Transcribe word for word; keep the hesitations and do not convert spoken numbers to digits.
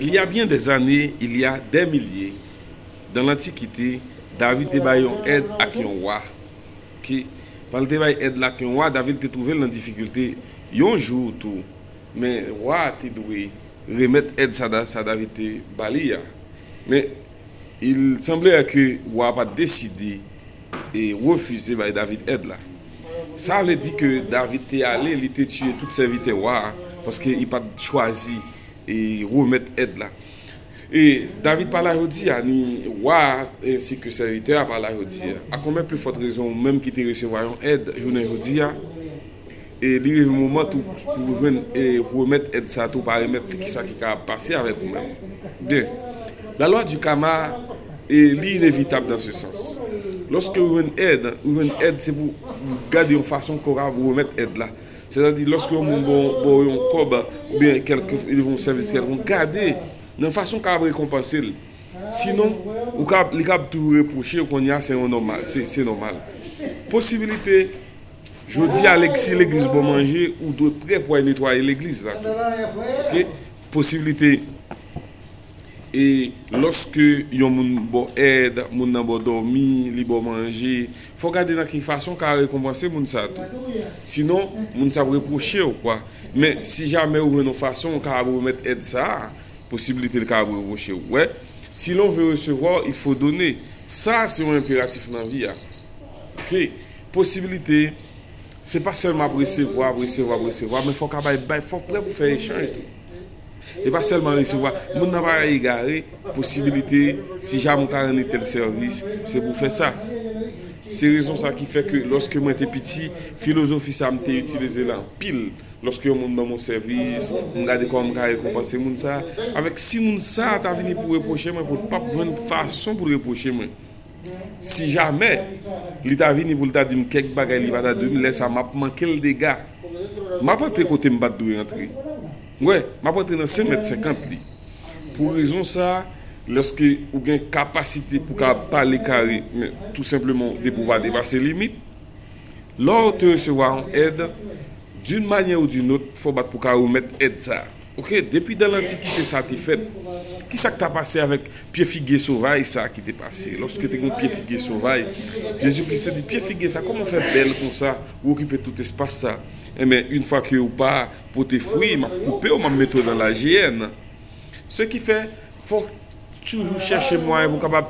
Il y a bien des années, il y a des milliers, dans l'Antiquité, David te bay yon èd ak yon wa. Ki, pandan l te bay èd la ak yon wa, David te twouve l nan difikilte yon jou tou. Men wa a te dwe remèt èd sa, sa David te ba li a. Men, il semblerait ke wa a pa t deside e refize bay David èd la. Sa vle di ke David te ale, li te tiye tout sèvitè wa a, paske li pa t chwazi e remèt èd la. E David pa la jodi a, ni wa a, ensi ke sèvitè a pa la jodi a. A combien plus forte raison ou menm ki te resevwa yon èd jounen jodi a, e li rive moman tou pou jwenn e remèt èd sa tou pa remèt li, kisa ki ka pase avèk ou menm? Byen, la lwa di kama e li inevitab dans ce sens. Lòske ou jwenn èd, ou jwenn èd se pou gade yon fason ke w ka remèt èd la. Sètadi lòske yon moun ba w yon kòb oubyen kèlke li fè yon sèvis kèlkonk, gade nan fason w ka rekonpanse l. Sinon, ou ka, li ka ap toujou repwoche w, kounye a se yon nòmal, se, se nòmal. Posibilite, jodi a, si legliz ba w manje, ou dwe prè pou w al netwaye legliz la tou. Oke? Posibilite, e lòske yon moun ba w èd, moun nan ba w dòmi, li ba w manje, fò w gade nan ki fason w ka rekonpanse moun sa a tou. Sinon, moun sa ap repwoche w, kwa. Men, si jamè ou jwenn yon fason, ou ka remèt èd sa a, posibilite l ka repwoche w. Wè, si l'on veut recevoir, il faut donner. Sa, se yon enperatif nan vi a. Oke? Posibilite, se pa sèlman ap resevwa, ap resevwa, ap resevwa, men fò w ka bay, bay, fò w prè pou fè echanj tou. E pa sèlman resevwa. Moun nan pa egare, posibilite, si jamè ou ka rann li tèl sèvis, se pou w fè sa. Se rezon sa ki fè ke lòske mwen te piti, filozofi sa a m te itilize l anpil. Lòske yon moun ban m yon sèvis, m gade kòman m ka rekonpanse moun sa a. Avèk si moun sa a ta vini pou repwoche mwen, pou l p ap jwenn fason pou l repwoche mwen. Si jamè li ta vini pou l ta di m kèk bagay li pa ta dwe m, lè sa a m ap manke l dega. M ap antre kote m pa t dwe antre. Wè, m ap antre nan senk mèt senkant li. Pou rezon sa a, lòske ou gen kapasite pou ka pale kare, men tou senpleman depi w pa depase limit, lè w te resevwa yon èd, d'une manière ou d'une autre, fò w bat pou w ka remèt èd sa a. Oke, depi dan lantikite sa te fèt, ki sa k ta pase avèk pye figye sovaj sa ki te pase? Lòske te gen yon pye figye sovaj, Jezi Kris te di, "Pye figye sa, kòman w fè bèl konsa, ou okipe tout espas sa?" Enben, yon fwa ke ou pa pote fwi, m ap koupe w, m ap mete w nan lajeyèn. Se ki fè, fò w toujou chèche mwayen pou w kapab